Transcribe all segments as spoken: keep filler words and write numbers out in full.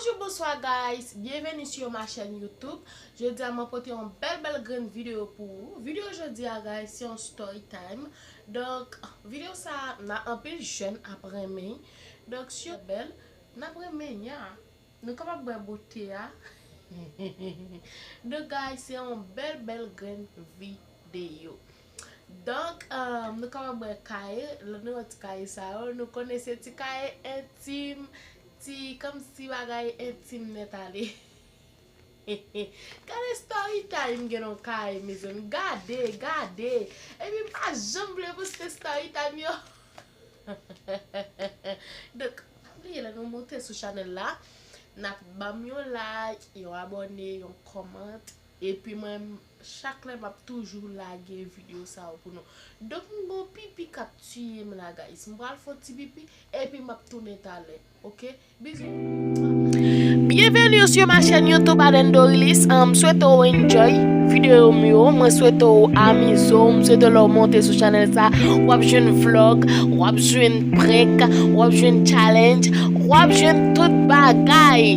Bonjou, bonswa guys, byenveni sou ma chaîne YouTube. Jodi a mwen pote yon bèl bèl grenn videyo pou ou. Videyo jodi a guys, se yon story time. Donk, videyo sa a, n a anpil jèn ap renmen. Donk, si yo bèl, n ap renmen ya. Nou kapab bwè bote a. Donk, guys, se yon bèl bèl grenn videyo. Donk, um, nou kapab bwè kaye, lè nou wè ti kaye sa yo, nou konnen se ti kaye entim, ti kòmsi bagay entim nèt ale. Gade story time gen nan kaye, mezanmi. Gade, gade. Epi m pa janm vle poste story time yo. Donk, pa bliye lè nou monte sou chanèl la, n ap ban m yon like, yon abòne, yon kòmant. Epi mwen, chak lè m ap toujou lage videyo sa yo pou nou. Donk, m gon pipi k ap tiye m la, guys. M pral fè yon ti pipi, epi m ap tounen talè. Oke? Bizou. Byenveni sou ma chaîne YouTube Aden Dorilis. M swete w enjoy videyo m yo. Mwen swete w amize w. M swete lè w monte sou chanèl sa, w ap jwenn vlog, w ap jwenn prank, w ap jwenn challenge, w ap jwenn tout bagay.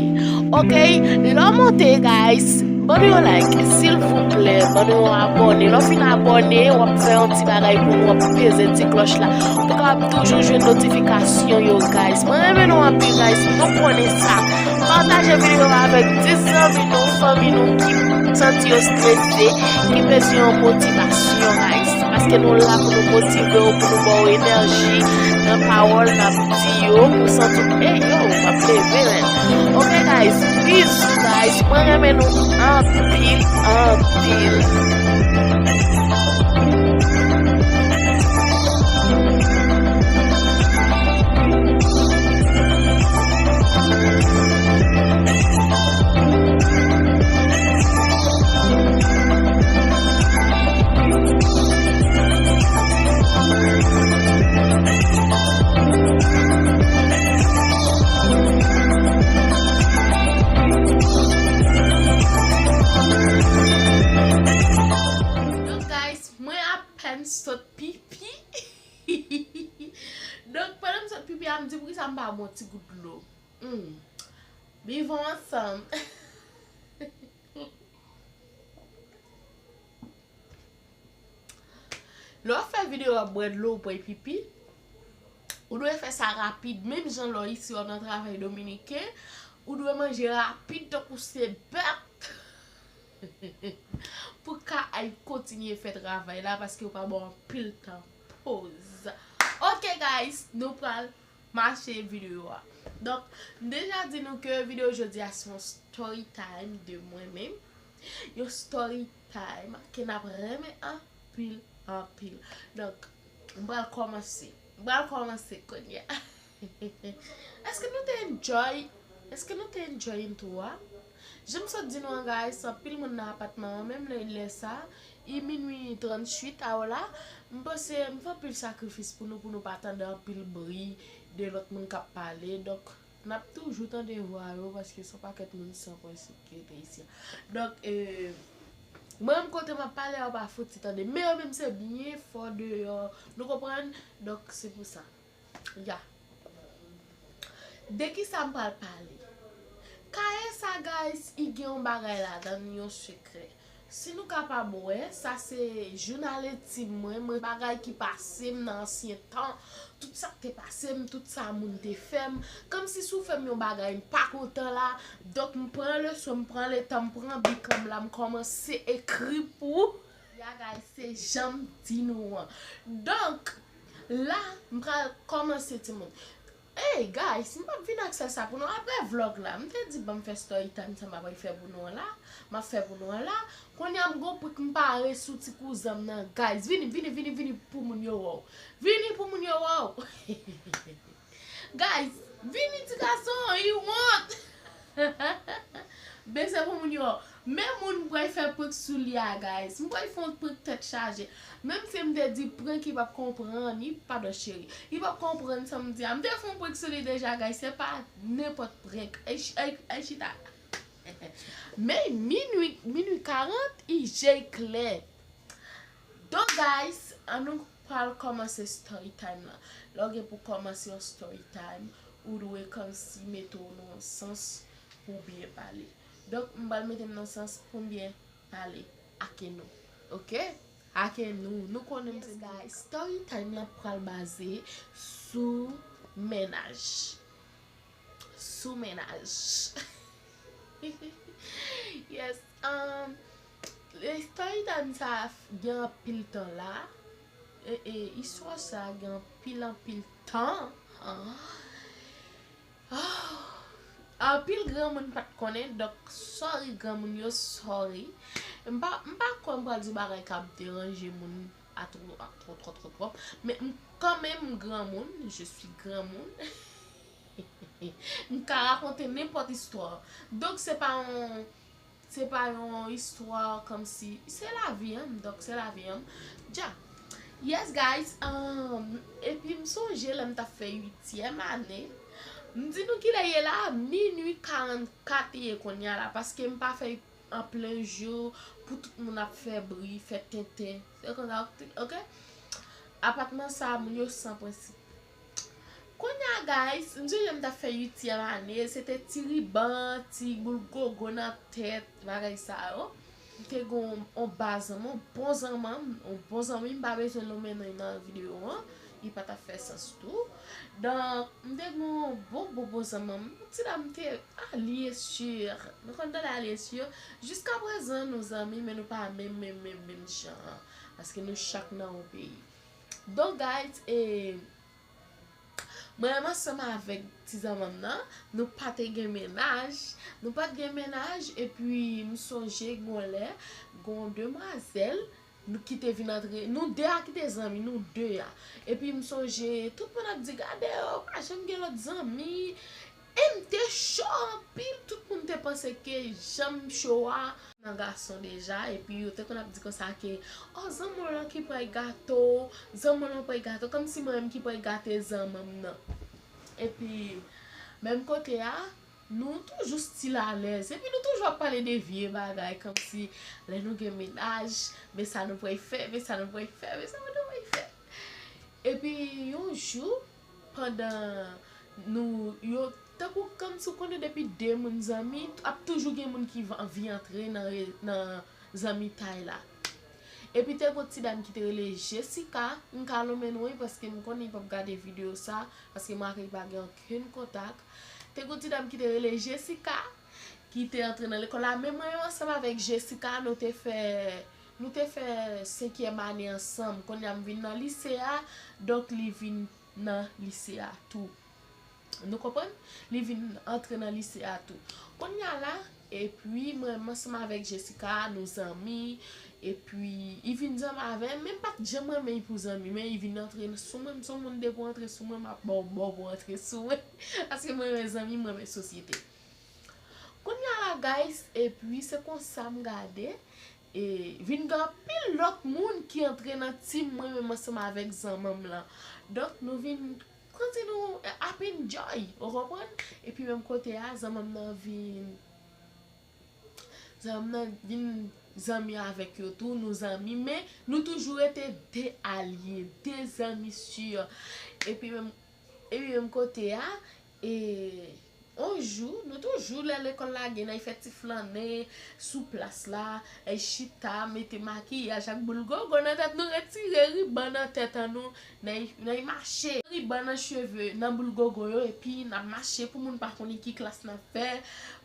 Oke? Lè w monte, guys, ban nou yon like, silvouplè. Ban nou yon abòne. Lè w fin abòne, w ap fè yon ti bagay pou nou, w ap peze ti klòch la. Ou kapab toujou jwenn notifikasyon yo, guys. Mwen renmen nou anpil, guys. Nou konnen sa. Pataje videyo a avèk dis zanmi nou, fanmi nou ki santi yo strese, ki bezwen yon motivasyon, guys. Paske nou la pou nou motive yo, pou nou ba yo enèji nan pawòl n ap di yo, pou santi, ey, yo, m ap leve, men. Oke, guys, bizou, guys, mwen renmen nou anpil, anpil. Donk, guys, mwen apèn sot pipi. Donk, pandan m sot pipi a, m di, "Poukisa m pa bwè yon ti gout dlo?" Hmm. Bivon ansanm. Lè w ap fè videyo, w ap bwè dlo, w pran pipi, ou dwe fè sa rapid. Menm jan lè w isi w ap nan travay dominiken, ou dwe manje rapid tankou se bèt pou w ka al kontinye fè travay la, paske yo pa ba w anpil tan poz. Oke, guys, nou pral mache videyo a. Donk, m deja di nou ke videyo jodi a se yon story time de mwen menm. Yon story time ke n ap renmen anpil, anpil. Donk, m pral kòmanse. M pral kòmanse kounye a. Èske nou te enjoy? Èske nou te enjoy intro a? Jan m sot di nou an, guys, anpil moun nan apatman an, menm lè, lè sa, i minui tranntuit a la, m panse m fè anpil sakrifis pou nou, pou nou pa tande anpil bri de lòt moun k ap pale. Donk, n ap toujou tande vwa yo, paske se yon pakèt moun san prensip ki rete isi a. Donk, e, mwen menm kote m ap pale a, ou pa fouti tande. Men yo menm se byen fò deyò. Nou konprann? Donk, se pou sa. Ya. De kisa m pral pale? Kaye sa, guys, i gen yon bagay ladan l, yon sekrè. Si nou kapab wè, sa se jounal entim mwen, mwen bagay ki pase m nan ansyen tan, tout sa k te pase m, tout sa moun te fè m, kòmsi si w fè m yon bagay m pa kontan la, donk m pran leson, m pran letan, m pran bik an m la, m kòmanse ekri pou ou. Ya, guys, se jan m di nou an. Donk, la, m pral kòmanse, timoun. Hey guys, m p ap vin ak sèl sa pou nou. Apre vlog la, m te di ban m fè story time sa m ap fè pou nou an la. M ap fè pou nou an la. Kounye a m gon prank m pare sou ti kouzen m nan. Guys, vini, vini, vini, vini pou moun yo wè w. Vini pou moun yo wè w. Guys, vini ti gason, you want. Bese pou moun yo. Men moun m pral fè prank sou li a, guys. M pral fè yon prank tèt chaje. Menm si m te di prank, li p ap konprann. Li, padon cheri. Li p ap konprann sa m di a. M te fè yon prank sou li deja, guys. Se pa nenpòt prank. Ay, ch-, ay, ay, chita. Men minui, minui karant, i je klè. Donk, guys, ann nou pral kòmanse story time lan. Lè w gen pou kòmanse yon story time, ou dwe kòmsi mete w nan yon sans pou byen pale. Donk, m pral mete m nan sans pou m byen pale ake nou. Oke? Ake nou. Nou konnen m se guys. Story time lan pral baze sou mennaj. Sou mennaj. Yes. Um, story time sa gen anpil tan la. E, e, istwa sa gen anpil, anpil tan. Ah. Ah. Anpil granmoun pa t konnen, donk, sorry granmoun yo, sorry. M pa, m pa kwè m pral di bagay k ap deranje moun a twò, a twò, twò, twò, twò. Men m, kanmenm, m granmoun, je suis granmoun. M ka rakonte nenpòt istwa. Donk, se pa yon, se pa yon istwa kòmsi, se lavi an m, donk se lavi an m. Dja. Yes, guys, um, epi m sonje lè m t ap fè uityèm ane. M di nou kilè ye la, minui karannkat ye kounye a la, paske m pa fè an plen jou pou tout moun ap fè bri, fè tenten. Se konsa, oke? Apatman sa, moun yo san prensip. Kounye a, guys, m sonje m t ap fè uityèm ane, se te ti riban, ti boul gogo nan tèt, bagay sa yo. M te gen yon, yon ba zanmi, yon bon zanmi, yon bon zanmi, m pa bezwen nonmen non nan videyo an, li pa t ap fè sans tou. Donk, m te gen yon bon, bon, bon zanmi, yon ti dam te, ah, li e sur. Nou konn tande li e sur. Jiska prezan, nou zanmi, men nou pa menm, menm, menm, menm jan an. Paske nou chak nan yon peyi. Donk, guys, e, mwen menm ansanm avèk ti zanmi m nan, nou pa te gen mennaj. Nou pa t gen mennaj, epi m sonje gon lè, gon demwazèl, nou ki te vin antre, nou de a ki te zanmi, nou de a. Epi m sonje, tout moun ap di, "Gade yo, pa janm gen lòt zanmi." E m te cho anpil, tout moun te panse ke jan m cho a, nan gason deja, epi yo te konn ap di konsa ke, "Oh, zanmi w lan ki pral gate w, zanmi w lan pral gate w," kòmsi mwen menm ki pral gate zanmi m nan. Epi, menm kote a, nou toujou stil alèz, epi nou toujou ap pale de vye bagay, kòmsi lè nou gen mennaj, men sa nou pral fè, men sa nou pral fè, men sa nou pral fè. Epi, yon jou, pandan nou, yo, tankou kòmsi w konnen depi de moun zanmi, ap toujou gen moun ki va, anvi antre nan re, nan zanmitay la. Epi te gon ti dam ki te rele Jessica, m ka nonmen non wi, paske m konnen li p ap gade videyo sa, paske mwen ak li pa gen okenn kontak. Te gon ti dam ki te rele Jessica, ki te antre nan lekòl la, men mwen menm ansanm avèk Jessica, nou te fè, nou te fè senkyèm ane ansanm. Kounye a m vin nan lise a, donk li vin nan lise a tou. Nou konprann? Li vin antre nan lise a tou. Kounye a la, epi mwen menm ansanm avèk Jessica, nou zanmi, epi li vin zanmi avè m, men m pa t janm renmen li pou zanmi, men li vin antre sou mwen, m se yon moun depi w antre sou mwen, m ap ba w bò pou w antre sou mwen, paske mwen renmen zanmi, mwen renmen sosyete. Kounye a la, guys, epi se konsa m gade, e vin gen anpil lòt moun ki antre nan team mwen menm ansanm avèk zanmi m lan. Donk, nou vin santi nou ap enjoy, ou konprann? Epi menm kote a, zanmi m nan vin, zanmi m nan vin zanmi avèk yo tou, nou zanmi, men nou toujou rete de alye, de zanmi sur. Epi menm, epi menm kote a, e yon jou, nou toujou lè lekòl lage, n ay fè ti flannen sou plas la, n ay chita, mete makiyaj ak boul gogo nan tèt nou, retire riban nan tèt an nou, n ay, n ay mache, riban nan cheve, nan boul gogo yo, epi n ap mache pou moun pa konnen ki klas n ap fè.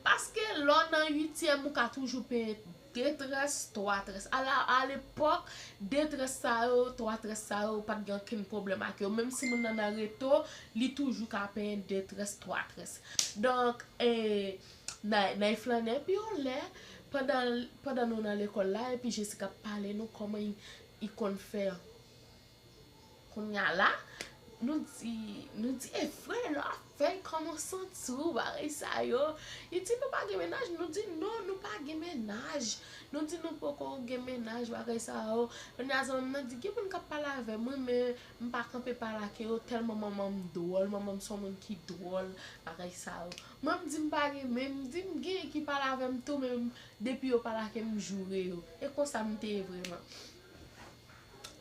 Paske lè w nan uityèm, ou ka toujou penyen de tres, twa tres. A la, a lepòk, de tres sa yo, twa tres sa yo, pa t gen okenn pwoblèm ak yo. Menm si moun nan nan reto, li toujou ka penyen de tres, twa tres. Donk, e, n ay, n ay flannen, epi yon lè, pandan, pandan nou nan lekòl la, epi Jessica ap pale nou kòman li, li konn fè. Kounye a la, nou di, nou di, "E frè, lè w ap fè, kòman w santi w, bagay sa yo?" Li di, "Nou pa gen mennaj?" Nou di, "Non, nou pa gen mennaj." Nou di, "Nou poko gen mennaj, bagay sa yo." Kounye a, zanmi m nan di, "Gen moun k ap pale avè mwen, men m pa kanpe pale ak yo, tèlman manman m dwòl, manman m se yon moun ki dwòl, bagay sa yo." Mwen, m di, "M pa gen, men m di, m gen ki pale avè m tou, men m, depi yo pale ak m, m joure yo." E konsa m te ye vrèman.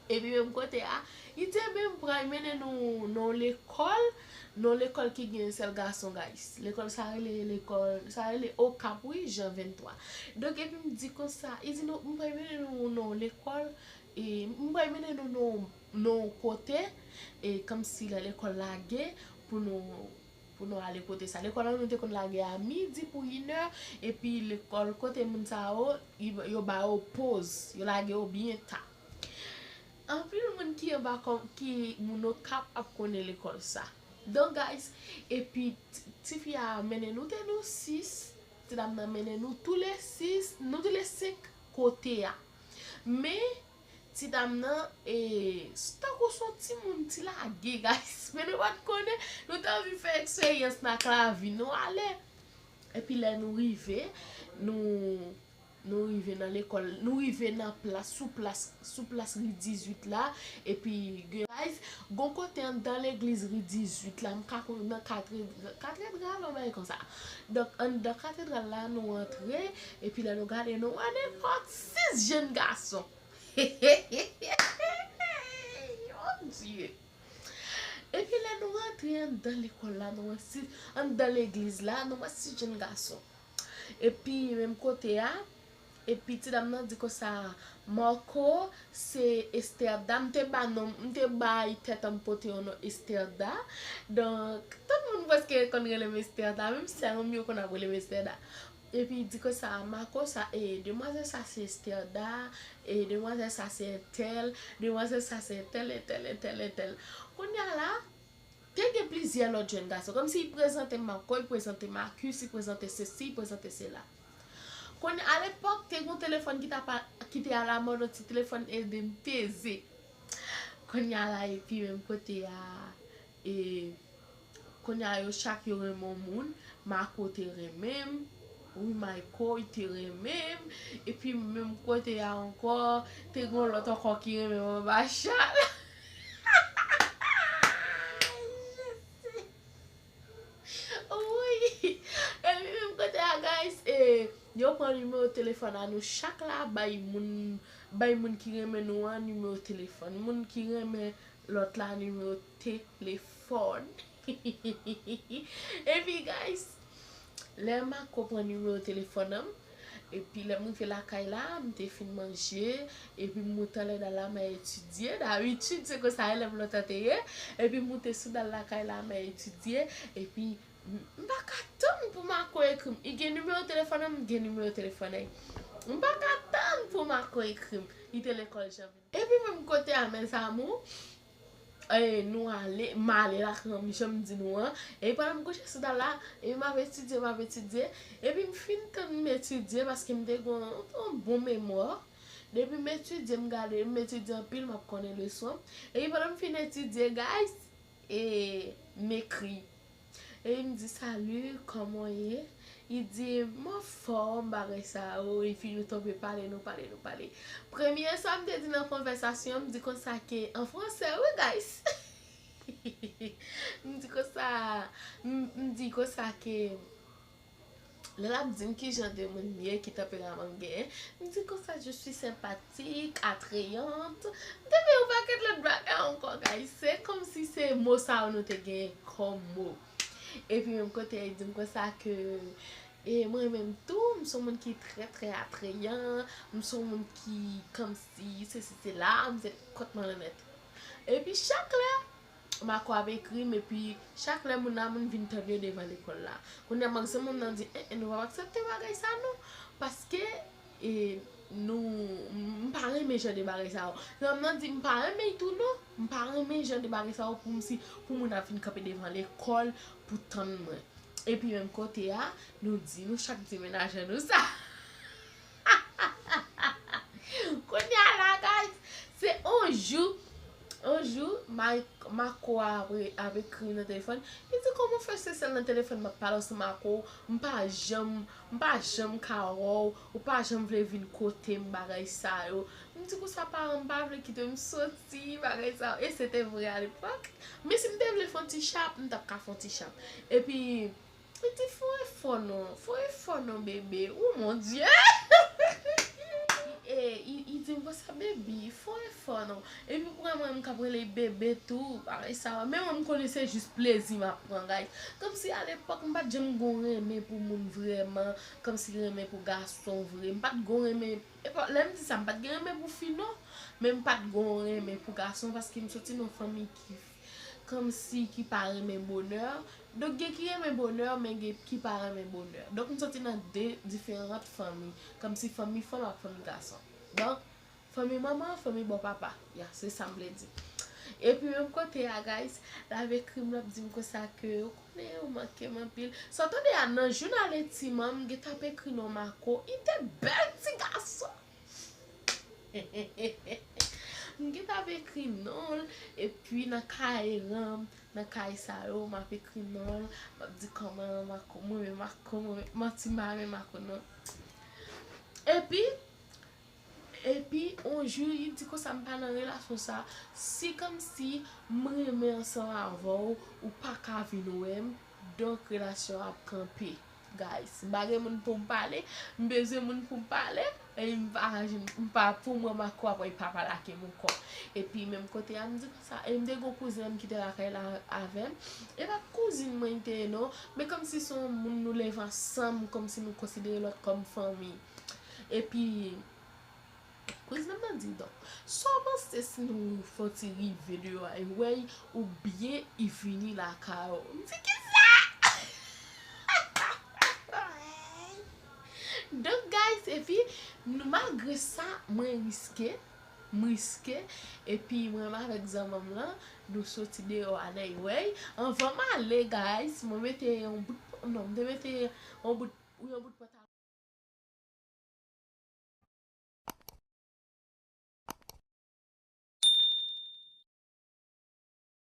Epi menm kote a, li di, "Ebyen, m pral mennen nou nan yon lekòl, nan yon lekòl ki gen sèl gason, guys." Lekòl sa rele, lekòl sa rele Okap, wi, Jan vennntwa. Donk, epi m di konsa, li di, "Nou, m pral mennen nou nan yon lekòl, e m pral mennen nou nan, nan yon kote, e kòmsi lè lekòl lage, pou nou, pou nou ale kote sa." Lekòl la, nou te konn lage a midi pou inè, epi lekòl kote moun sa yo, yo, yo ba yo poz, yo lage yo byen ta. Anpil moun ki anba kòm, ki moun Okap ap konnen lekòl sa. Donk, guys, epi ti, tifi a mennen nou, te nou sis, ti dam nan mennen nou tou le sis, nou tou le senk kote a. Men, ti dam nan, e, tankou se yon timoun ti lage, guys. Men nou pa t konnen, nou t anvi fè eksperyans nan ak lavi nou ale. Epi lè nou rive, nou, nou rive nan lekòl, nou rive nan plas, sou plas, sou plas ri dizuit la, epi gen, guys, gon kote anndan legliz ri dizuit la, m ka konn nan katedral, katedral, yon bagay konsa. Donk, anndan katedral la, nou antre, epi lè nou gade, nou wè nenpòt sis jèn gason. Mon Dieu! Epi lè nou rantre anndan lekòl la, nou wè sis, anndan legliz la, nou wè sis jèn gason. Epi menm kote a, epi ti dam nan di konsa, Marco, se Esterda. M te ba non, m te bay tèt an m pote yon non Esterda. Donk, tout moun prèske konn rele m Esterda, menm sè m yo konn ap rele m Esterda. Epi di konsa, Marco sa, e, demwazèl sa se Esterda, e, demwazèl sa se entèl, demwazèl sa se entèl, entèl, entèl, entèl. Kounye a la, te gen plizyè lòt jèn gason. Kòmsi li prezante Marco, li prezante Marcus, li prezante sesi, li prezante sela. Kounye a, alepòk, te gen yon telefòn ki t ap a, ki te alamòd, yon ti telefòn Edem peze. Kounye a la, epi menm kote a, e, kounye a yo chak yo renmen yon moun, Marco te renmen m, wi, Marco, li te renmen m, epi menm kote a ankò, te gen yon lòt ankò ki renmen m anba chan. Wi. Epi menm kote a, guys, e, yo pran nimewo telefòn a nou chak la, bay moun, bay moun ki renmen nou an nimewo telefòn. Moun ki renmen lòt la nimewo telefòn. Epi, guys, lè Marco pran nimewo telefòn an m, epi lè m rive lakay la, m te fin manje, epi m moute anlè dal la, m al etidye. Dabitid, se konsa elèv lontan te ye. Epi m moute sou dal lakay la, m al etidye. Epi, m, m pa ka tann pou Marco ekri m. Li gen nimewo telefòn an m, m gen nimewo telefòn an. M pa ka tann pou Marco ekri m. Li te lekòl Jan vennde. Epi menm kote a, mes amours, e, nou ale, m ale lakay an m, jan m di nou an. E pandan m kouche sou dal la, e m ap etidye, m ap etidye. Epi m fin tann m etidye paske m te gen yon, yon bon memwa. Depi m etidye, m gade, m etidye anpil, m ap konnen leson. Epi pandan m fin etidye, guys, e, m ekri. E m di, "Salut, kòman w ye?" Li di, "M anfòm, bagay sa yo." Epi nou tonbe pale, nou pale, nou pale. Premye sa m te di nan konvèsasyon, m di konsa ke, an fransè, wi, guys. M di konsa, m, m di konsa ke, lè l ap di m ki jan de moun m ye, ki tanperaman m genyen, m di konsa, "Je suis sympathique, attrayante." M te fè yon pakèt lòt bagay ankò, guys. Se kòmsi se mo sa yo nou te genyen kòm mo. Epi menm kote a, li di m konsa ke, e, mwen menm tou, m se yon moun ki trè, trè atreyan, m se yon moun ki kòmsi, sesi, sela, m se kòt mwen nèt. Epi chak lè, Marco ap ekri m, epi chak lè moun nan, moun vin tann yo devan lekòl la. Kounye a, m ak zanmi m nan di, "En, en, nou p ap aksepte bagay sa non, paske, e, nou, m pa renmen jan de bagay sa yo." Zanmi m nan di, "M pa renmen l tou non, m pa renmen jan de bagay sa yo pou m si, pou moun ap vin kanpe devan lekòl pou tann mwen." Epi menm kote a, nou di, nou chak di menaje nou sa. Kounye a la, guys, se yon jou, yon jou, Ma-, Marco ap, ap ekri nan telefòn. Li di, "Kòman fè se sèl nan telefòn m ap pale w, se Marco, m pa janm, m pa janm ka wè w, ou pa janm vle vin kote m, bagay sa yo." M di konsa, "Paran m pa vle kite m soti, bagay sa yo." E se te vre alepòk. Men si m te vle fè yon ti chap, m t ap ka fè yon ti chap. Epi, li di, "Fè yon efò non, fè yon efò non, bebe." Oh mon Dieu! E, li, li di m Konsa, baby, fè yon efò non. Epi pou mwen, m k ap rele bebe tou, bagay sa yo. Men mwen, m konnen se jis plezi m ap pran, guys. Kòmsi alepòk, m pa t janm gon renmen pou moun vrèman, kòmsi renmen pou gason vre. M pa t gon renmen, epa, lè m di sa, m pa t gen renmen pou fi non, men m pa t gon renmen pou gason, paske m soti nan fanmi ki kòmsi ki pa renmen bonè. Donk, gen ki renmen bonè, men gen ki pa renmen bonè. Donk, m soti nan de diferan fanmi. Kòmsi fanmi fanm ak fanmi gason. Donk, fanmi manman, fanmi bò papa. Ya, se sa m vle di. Epi menm kote a, guys, l ap ekri m, l ap di m konsa ke ou konnen ou manke m anpil. Sa w tande a nan jounal entim an, m gentan ap ekri non Marco. Li te bèl ti gason. M gentan ap ekri non l, epi nan kaye ranm, nan kay sa yo, m ap ekri non l, m ap di kòman Marco, mwen men Marco, mwen men, manti m pa renmen Marco non. Epi, epi, on jou, li di konsa m pa nan relasyon sa, si kòmsi m renmen ansanm avè w, ou pa ka vin wè m, donk relasyon ap kanpe. Guys, m pa gen moun pou m pale, m bezwen moun pou m pale, e m pa, m pa pou mwen Marco apre pa pale ak m ankò. Epi menm kote a, m di konsa, e m te gon kouzen m ki te lakay la avè m. E pa t kouzin mwen li te ye non, men kòmsi se yon moun nou leve ansanm, kòmsi nou konsidere lòt kòm fanmi. Epi, Kouzen m nan di, donk, sa w panse si nou fè yon ti rive deyò a, e wè y, oubyen y vini lakay ou? M di, kisa? Donk, guys, epi, nou, malgre sa, mwen riske, m riske, epi mwen menm avèk zanmanm lan, nou soti deyò a, lè y wè y. Anvan m ale, guys, mwen mete yon bout, non, m te mete yon bout, yon bout pantalon.